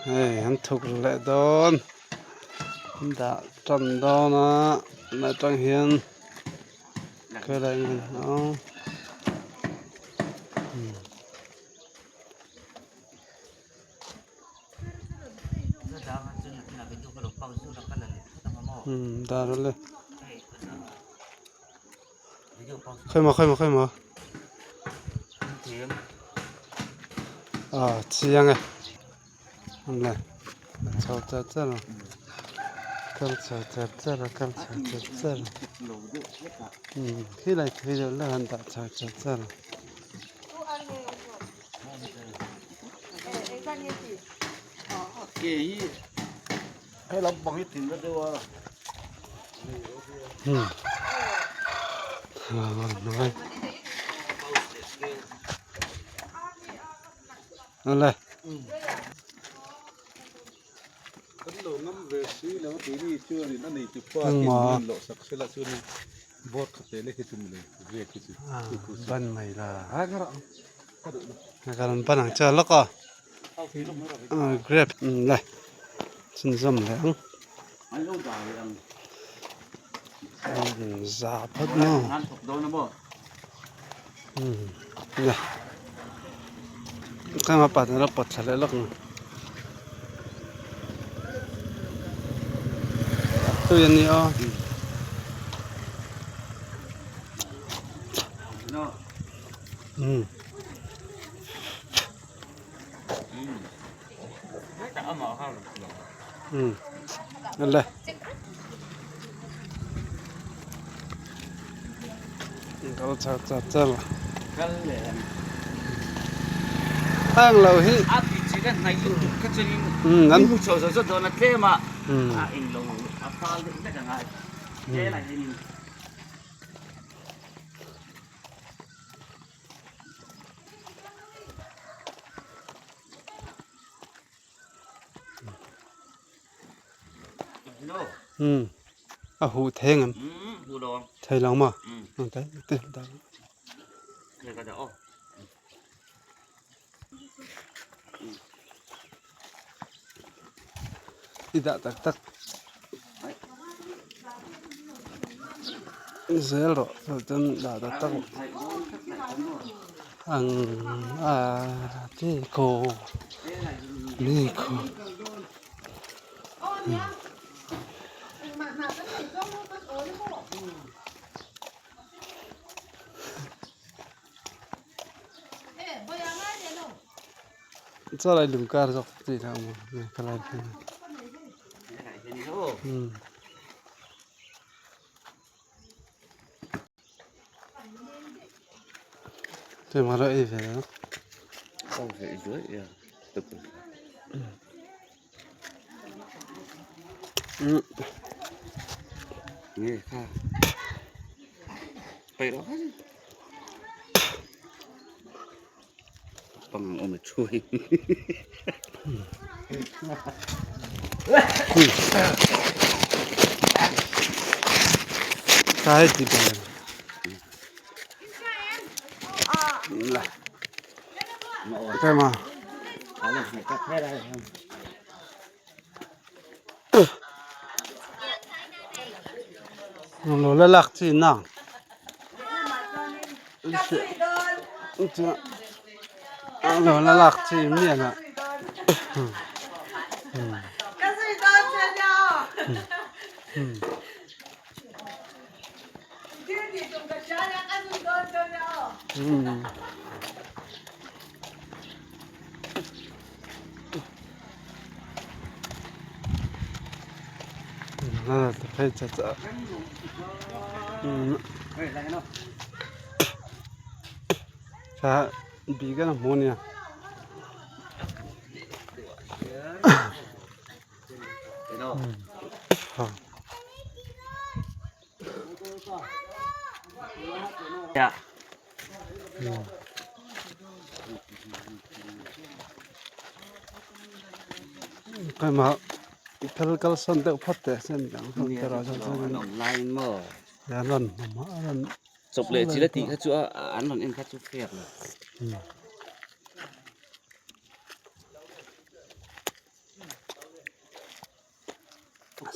Hei an thuk leh dawn dah tan dawn a tunah tang hian khelai hmun a dah rawh le khawimaw khawimaw khawimaw ah chiang e le a chho char char a kal chho char char a kal chho char char a khilai thui deuh hlek an dah chho char char a. Awle. Ban mai la kan ban ang che lawk a grape le chhunzawm leh ang za phawt maw le khang a pa ten a pawt thla leh lawk ang tui a ni aw. Le kal char char char ang lo hi A huh thei ang em? Thei lo maw? I dah tak tak zel rawh chuan dah tak tak ang a ti ko mi ko. Chaw lai lung kar zawk tih lah awm a ka lai phei a hmara ei ve a. Cái gì vậy? Cái mà. Lo la lak chi na. Lo la lak chi mian a. Bi ka hmu ania. Keimah thil kalsan deuh phawt teh se midang ho te erawh chuan chuan an rawn hmu a an rawn chawp leh chil a tih kha chu a an rawn en kha chu fair lo.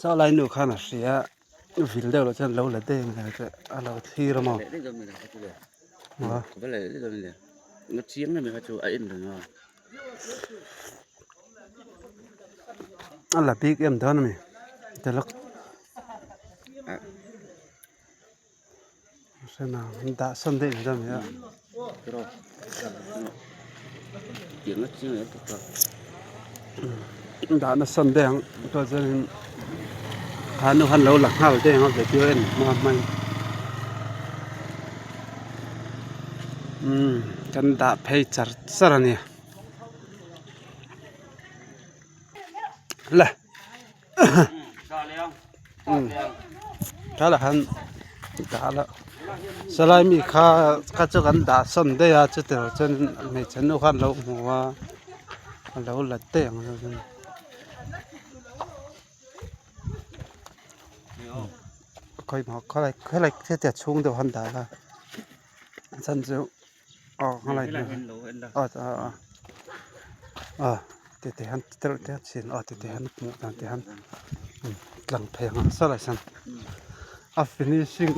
Saw lai nu khan a hria vil deuh loh chuan lo la deng vel te a lo thlir a maw. A la bik em dawn a mi te lawk dah sawn daih mai dawn a mi a. Dah na sawn daih ang chuan chuanin kha nu khan lo la nghal daih ang a video en hma hmain umm kan dah phei char char a ni le. Tah han dah la salai mi kha kha chu kan dah sawn daih a chutiang chuan hmeichhe nu khan a lo hmu a a lo la daih ang chu chuan khawi khalai khalai hetiang chhung deuh han dah la a chhan chu aw khalai aw aw aw tete han tereuh te a chhin aw tete han hmuh dan te han tlang phei ang a sawlai sawn a finishing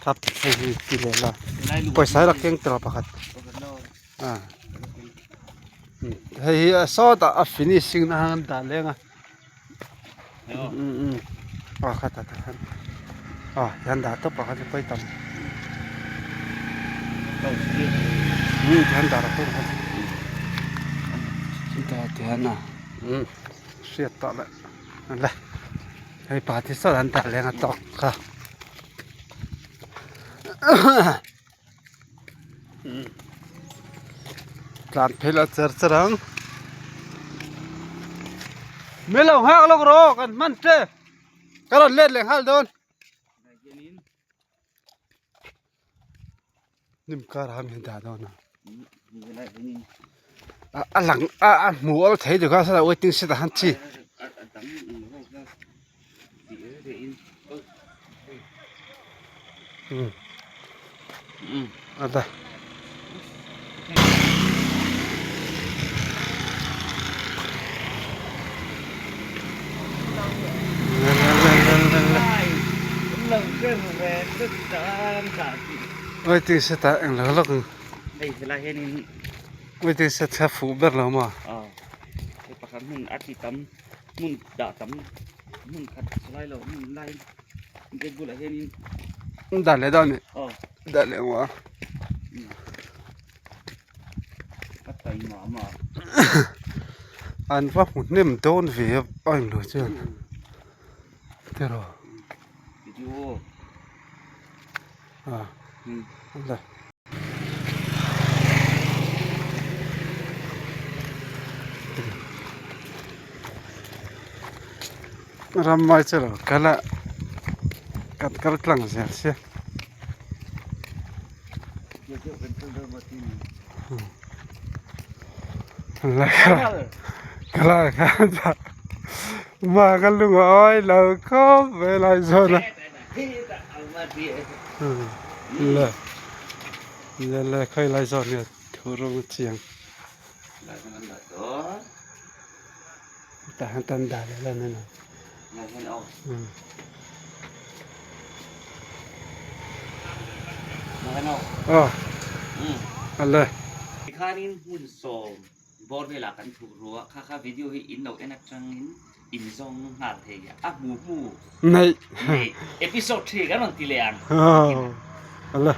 thap hei hi ti leh la pawisa hi a keng tawh pakhat hei hi sawtah a finishing na han dah leng a. Aw khatah tah khan aw hian dah tawp ah khan pawi tam hian dah tawp ah khan dah tihian a hriat tawh leh le hei pa te sawn an dah leng a tawk kha tlan phei la char char ang min lo nghak lawk rawh kan hman tep ka rawn let leh nghal dawn hnim kar ah min dah dawn a a lang a a hmu awl thei deuh kha sawtah waiting shed ah khan chi. Ada. Waiting shed ah eng lo lawk ang. Waiting shed kha fuh ber lo maw? Hmun dah tam hmun khat lai lo hmun lai gate bulah hianin dah leh dawn ni dah leh ang a ka tai mah mah an va hmu hnem dawn ve a a englo chuan tiraw video a la. Ramai chu lo kal a kan kal tlang zel sia ma ka lung a awi lo khawp mai lai zawn a. Le le le khawi lai zawk nge thu rawng a chiang tah hian tan dah leh lan a ni aw a le. Tikhanin hmun sawm bawr velah kan thuh rua kha kha video hi in lo en atangin in zawng nghal thei a hmu hmu Neih neih episode 3 kan rawn ti leh ang. Aw a le.